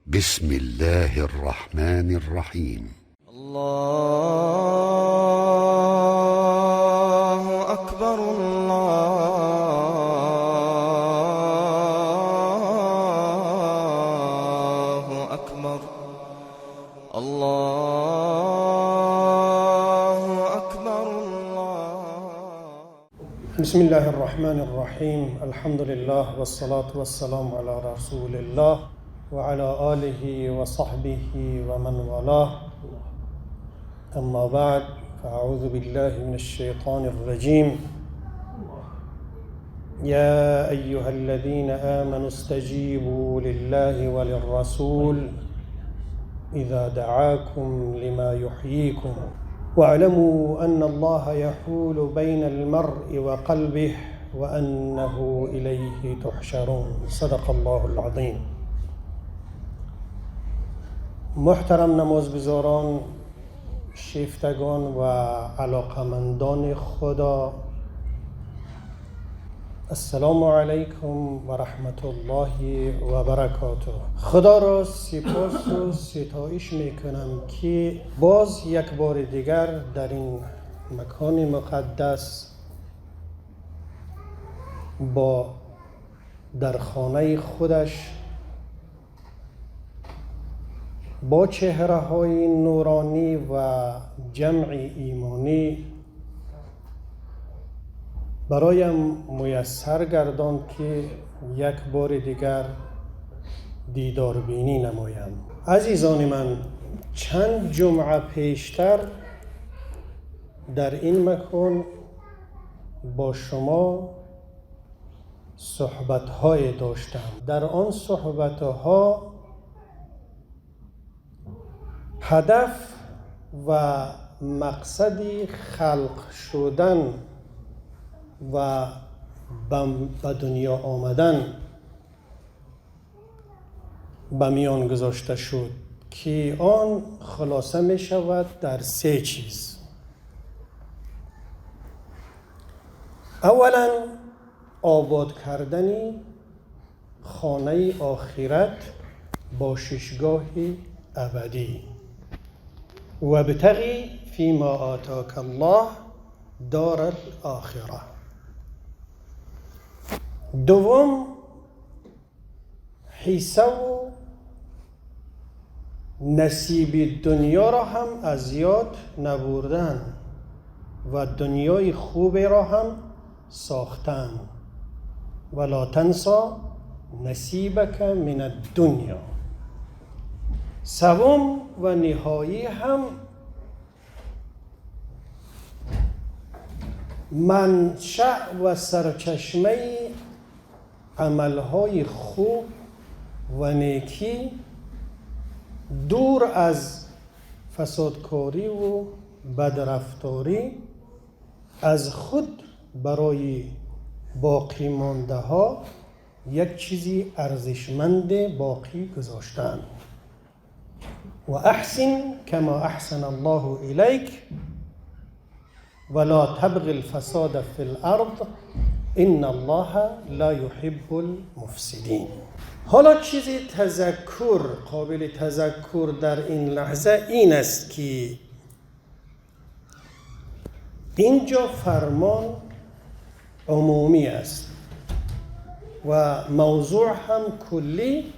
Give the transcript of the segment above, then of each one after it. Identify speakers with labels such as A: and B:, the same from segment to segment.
A: بسم الله الرحمن الرحيم.
B: الله أكبر، الله أكبر، الله أكبر، الله.
C: بسم الله الرحمن الرحيم. الحمد لله والصلاة والسلام على رسول الله وعلى آله وصحبه ومن والاه. أما بعد، فأعوذ بالله من الشيطان الرجيم. يا أيها الذين آمنوا استجيبوا لله وللرسول إذا دعاكم لما يحييكم واعلموا أن الله يحول بين المرء وقلبه وأنه إليه تحشرون. صدق الله العظيم. محترم نمازگزاران، شیفتگان و علاقمندان خدا، السلام علیکم و رحمت الله و برکاته. خدا را سپاس و ستایش میکنم که باز یک بار دیگر در این مکان مقدس با در خانه خودش با چهره های نورانی و جمع ایمانی برایم میسر گرداند که یک بار دیگر دیدار بینی نمایم. عزیزان من، چند جمعه پیشتر در این مکان با شما صحبت های داشتم. در آن صحبت ها هدف و مقصد خلق شدن و به دنیا آمدن به میان گذاشته شد که آن خلاصه می شود در سه چیز. اولا آباد کردن خانه آخرت با ششگاه ابدی. وابتغی فیما آتاک الله دار الاخره. دوم، حصه و نصیب دنیا را هم از یاد نبردن و دنیای خوب را هم ساختن. ولا تنسا نصیبک من الدنیا. سوم و نهایی هم منشأ و سرچشمه عملهای خوب و نیکی دور از فسادکاری و بدرفتاری از خود برای باقی مانده ها یک چیزی ارزشمند باقی گذاشتن. و احسن کما احسن الله الیک ولا تبغ الفساد فی الارض ان الله لا يحب المفسدین. حالا چیزی تذکر، قابل تذکر در این لحظه این است که اینجا فرمان عمومی است و موضوع هم کلی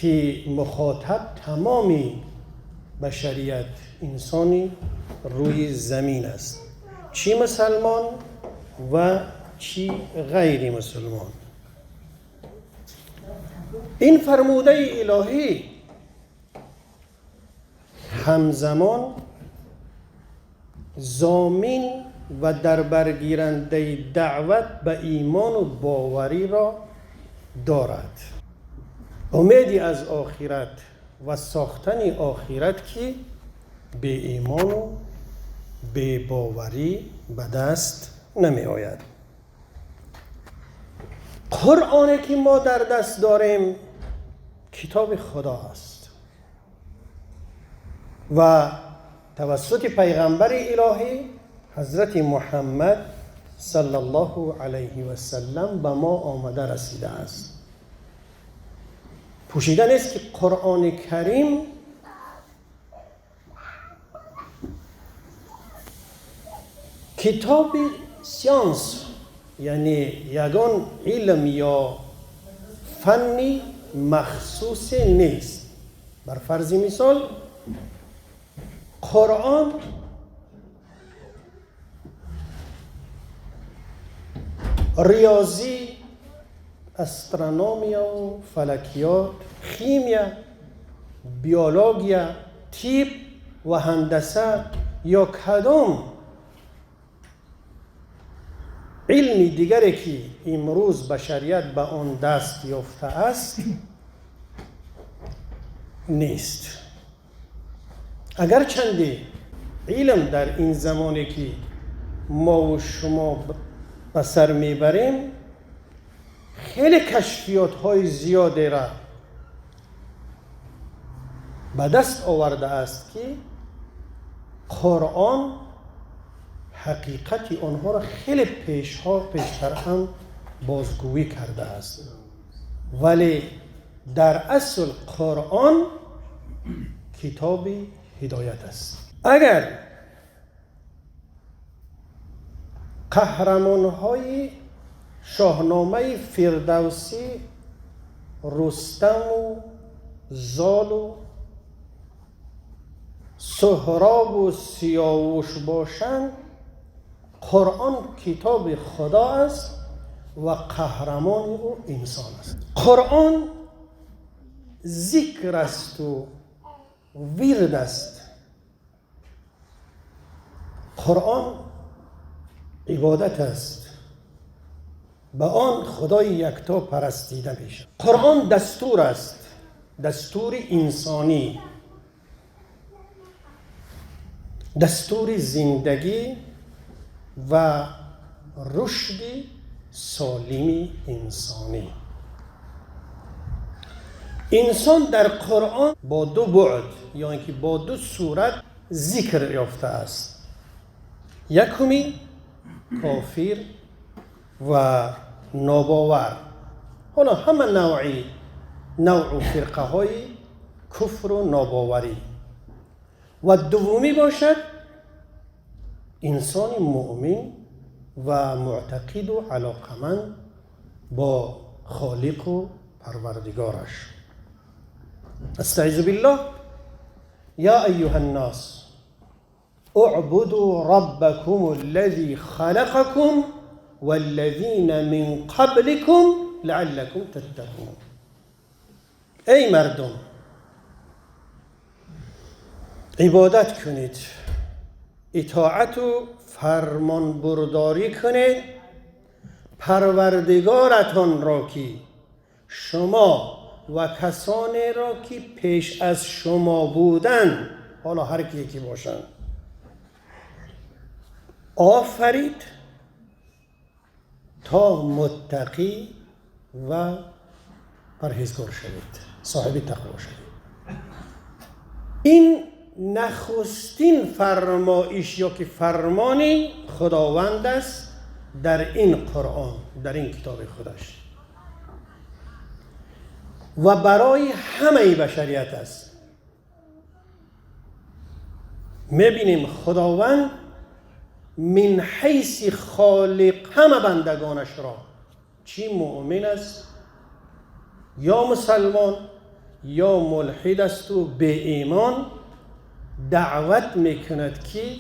C: که مخاطب تمامی بشریت انسانی روی زمین است، چی مسلمان و چی غیر مسلمان. این فرموده الهی همزمان ضامن و دربرگیرنده دعوت به ایمان و باوری را دارد. امیدی از آخرت و ساختن آخرت که به ایمان و به باوری به دست نمی آید. قرآنی که ما در دست داریم کتاب خدا است و توسط پیغمبر الهی حضرت محمد صلی الله علیه و سلم به ما آمده رسیده است. Пӯшида нест ки Қуръони Карим китоби сиёнс, яъне ягон илм ё фанни махсусе нест. Бар фарзи мисол, Қуръон риёзӣ, астрономия фалакиёт, химия, биология, тиб ва ҳандаса ё кадом илми дигаре ки имрӯз башарият ба он даст ёфтааст нест. Агарчанде илм дар ин замоне ки мову шумо ба сар мебарем хеле кашфиётҳои зиёдеро ба даст овардааст ки Қуръон ҳақиқати онҳоро хеле пештар ҳам бозгӯӣ кардааст. Вале дар асл Қуръон китоби ҳидоят аст. Агар қаҳрамонҳои шоҳномаи Фирдавсӣ Рустаму Золу Суҳробу Сиёвуш бошанд, Қуръон китоби Худо аст ва қаҳрамони ӯ инсон аст. Қуръон зикр асту вирд аст. Қуръон ибодат аст. Ба он Худои якто парастида мешавад. Қуръон дастур аст, дастури инсонӣ, дастури зиндагӣ ва рушди солими инсонӣ. Инсон дар Қуръон бо ду буъд ё ин ки бо ду сурат зикр ёфтааст. Якуми кофир ва нобовар. Ҳоло ҳама навъу фирқаҳои куфру нобоварӣ. Ва дуввумӣ бошад инсони муъмин ва муътақиду алоқаманд бо Холиқу Парвардигораш. Астаъизу биллоҳ: я айюҳа ннос اعبدوا ربكم الذي خلقكم والذين من قبلكم لعلكم تتقون. ای مردم، عبادت کنید، اطاعت و فرمانبرداری کنید پروردگارتان را که شما و کسانی را که پیش از شما بودند، حالا هر کی یکی باشند، آفرید تا متقی و پرهیزگار شوید، صاحب تقوا شوید. این نخستین فرمایش یا که فرمان خداوند است در این قرآن، در این کتاب خودش، و برای همه بشریت است. میبینیم خداوند من حیث خالق همه بندگانش را، چی مؤمن است یا مسلمان یا ملحد است و به ایمان، دعوت میکند که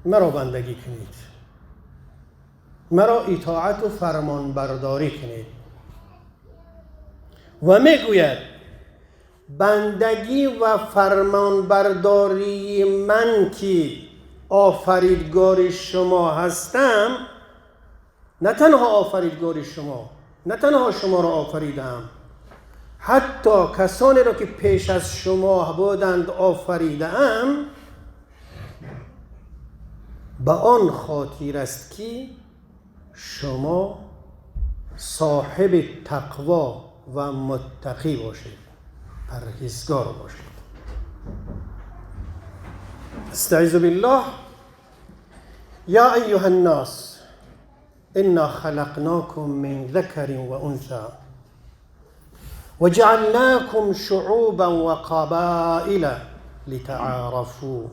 C: مرا بندگی کنید، مرا اطاعت و فرمانبرداری کنید، و میگوید بندگی و فرمانبرداری من که آفریدگار شما هستم، نه تنها آفریدگار شما، نه تنها شما را آفریدم، حتی کسانی را که پیش از شما بودند آفریدم، به آن خاطر است که شما صاحب تقوا و متقی باشید، پرهیزگار باشید. استعیذ بالله: یا ایها الناس انا خلقناکم من ذکر و انثی وجعلناكم شعوبا وقبائل لتعارفوا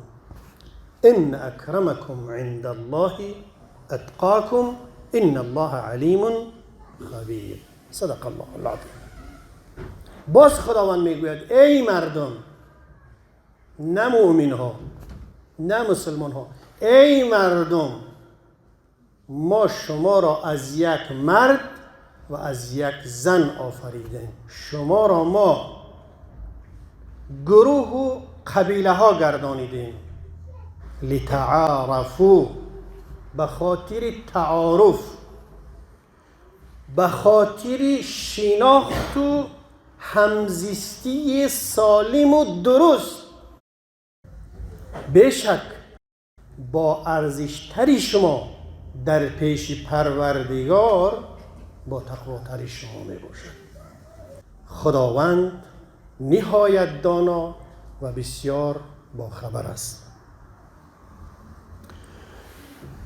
C: إن أكرمكم عند الله أتقاكم إن الله عليم خبير. صدق الله العظیم. باز خداوند میگوید ای مردم، نه مؤمن ها نه مسلمان ها، ای مردم، ما شما را از یک مرد و از یک زن آفریدیم، شما را ما گروه و قبیله ها گردانیدیم. لتعارفوا، به خاطر تعارف، به خاطر شناخت و همزیستی سالم و درست. بشک با ارزشتری شما در پیش پروردگار با تقواتری شما می باشد. خداوند نهایت دانا و بسیار با خبر است.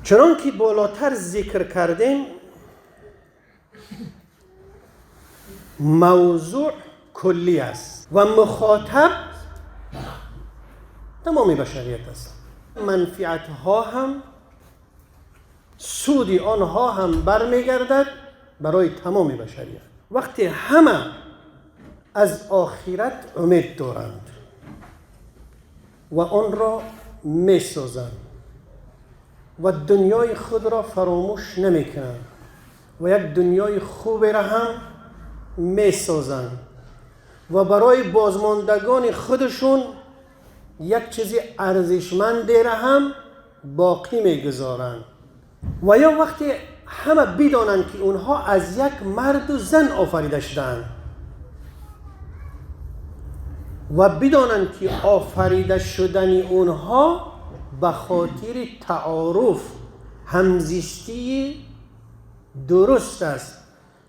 C: چنان که بالاتر ذکر کردیم، موضوع کلی است و مخاطب تمام بشریت است. منفعت ها هم، سود آنها هم برمیگردد برای تمام بشریت. وقتی همه از آخرت امید دارند و آن را میسازند و دنیای خود را فراموش نمیکنند و یک دنیای خوب را هم میسازند و برای بازماندگان خودشون یک چیزی ارزشمند را هم باقی میگذارند. و یا وقتی همه بدانند که اونها از یک مرد و زن آفریده شدند و بدانند که آفریده شدن اونها به خاطر تعارف، همزیستی درست است،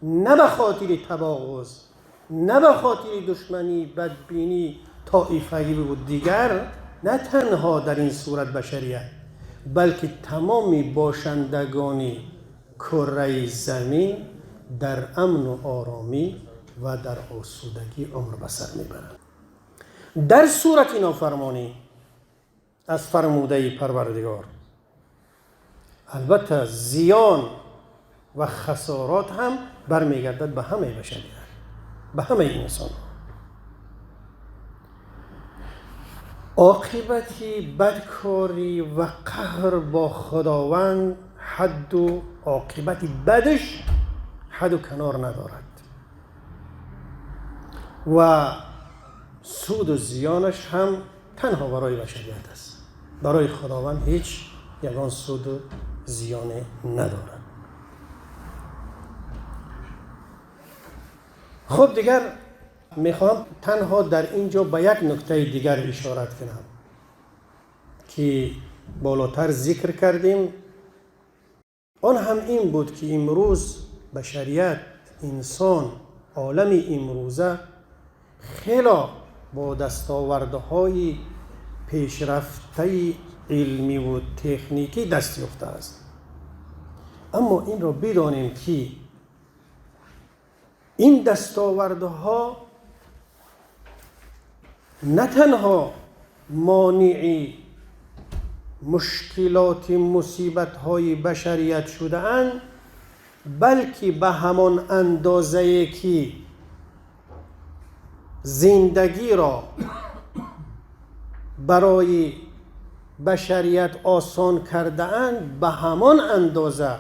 C: نه به خاطر تباغض، نه به خاطر دشمنی، بدبینی، طائفگی و دیگر. نه تنها در این صورت بشریت، بلکه تمام باشندگان کره زمین در امن و آرامی و در آسودگی عمر به سر میبرند. در صورت نافرمانی از فرموده پروردگار، البته زیان و خسارات هم برمیگردد به همه بشریت، به همه انسان. عاقبت بدکاری و قهر با خداوند حد و عاقبت بدش حد و کنار ندارد و سود و زیانش هم تنها برای بشریت است، برای خداوند هیچ یگان سود و زیان ندارد. خب دیگر میخوام تنها در اینجا به یک نکته دیگر اشاره کنم که بالاتر ذکر کردیم. آن هم این بود که امروز بشریت، انسان، عالم امروزه خیلی با دستاوردهای پیشرفته علمی و تکنیکی دست یافته است. اما این را بدانیم که این دستاوردها نه تنها مانع مشکلات مصیبت‌های بشریت شده‌اند، بلکه به همان اندازه که زندگی را برای بشریت آسان کرده‌اند، به همان اندازه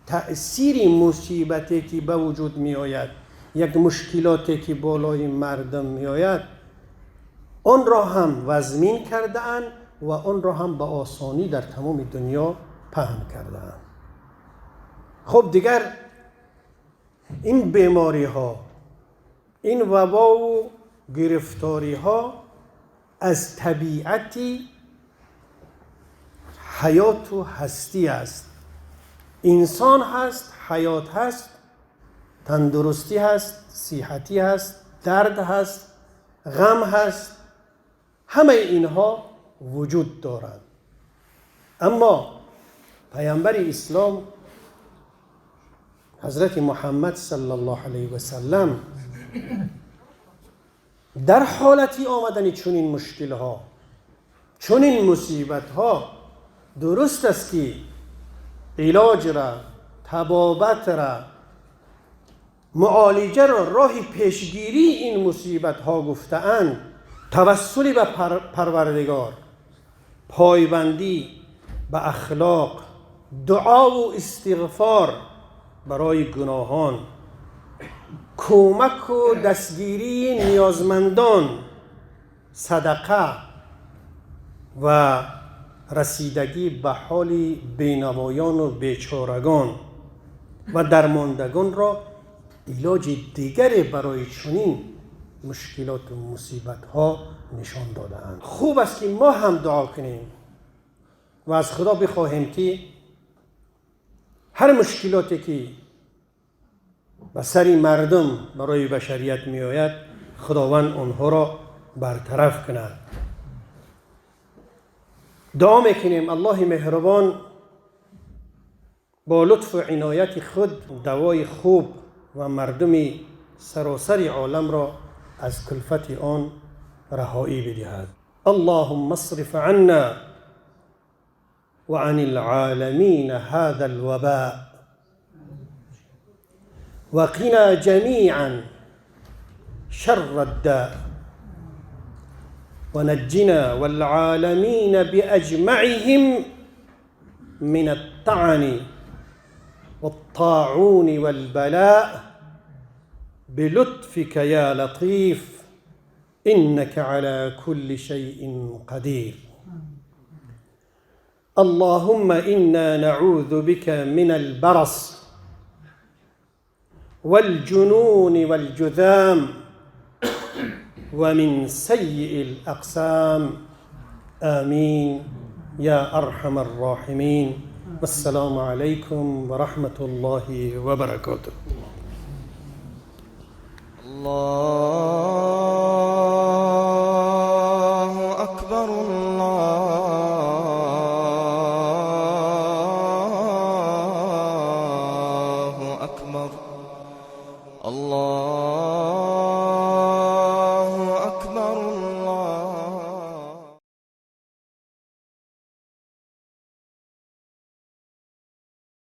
C: تأثیر مصیبتی که به وجود می آید، یک مشکلاتی که بالای مردم می آید، آن را هم وزمین کرده‌اند و آن را هم به آسانی در تمام دنیا پهن کرده‌اند. خب دیگر این بیماری ها، این وبا و گرفتاری ها از طبیعت حیات و هستی است. انسان هست، حیات هست، تندرستی هست، صحتی هست، درد هست، غم هست، همه اینها وجود دارند. اما پیامبر اسلام حضرت محمد صلی الله علیه و سلم Дар ҳолати омадани чунин мушкилҳо, чунин мусибатҳо, дуруст аст ки илоҷра, табобатра, муолиҷаро, роҳи пешгирии ин мусибатҳо гуфтаанд: тавассули ба Парвардигор, пойбандӣ ба ахлоқ, дуову истиғфор барои гуноҳон, кӯмаку дастгирии ниёзмандон, садақа ва расидагӣ ба ҳоли бенавоёну бечорагон ва дармондагонро илоҷи дигаре барои чунин мушкилоту мусибатҳо нишон додаанд. Хуб аст ки мо ҳам дуо кунем ва аз Худо бихоҳем, ки ҳар мушкилоте ки ба сари мардум барои башарият меояд, Худованд онҳоро бартараф кунад. Дуо мекунем, Аллоҳи меҳрубон бо лутфу инояти худ давои хуб ва мардуми саросари оламро аз кулфати он раҳоӣ бидиҳад. Аллоҳумма асриф анна ва ан алъоламина ҳаза алвабо ва қина ҷамиан шарра аддо ва наҷҷина валъоламина биаҷмаиҳим мин аттаъни والطاعون والبلاء بلطفك يا لطيف إنك على كل شيء قدير. اللهم إنا نعوذ بك من البرص والجنون والجذام ومن سيء الأقسام. آمين يا أرحم الراحمين. والسلام عليكم ورحمة الله وبركاته.
B: الله أكبر، الله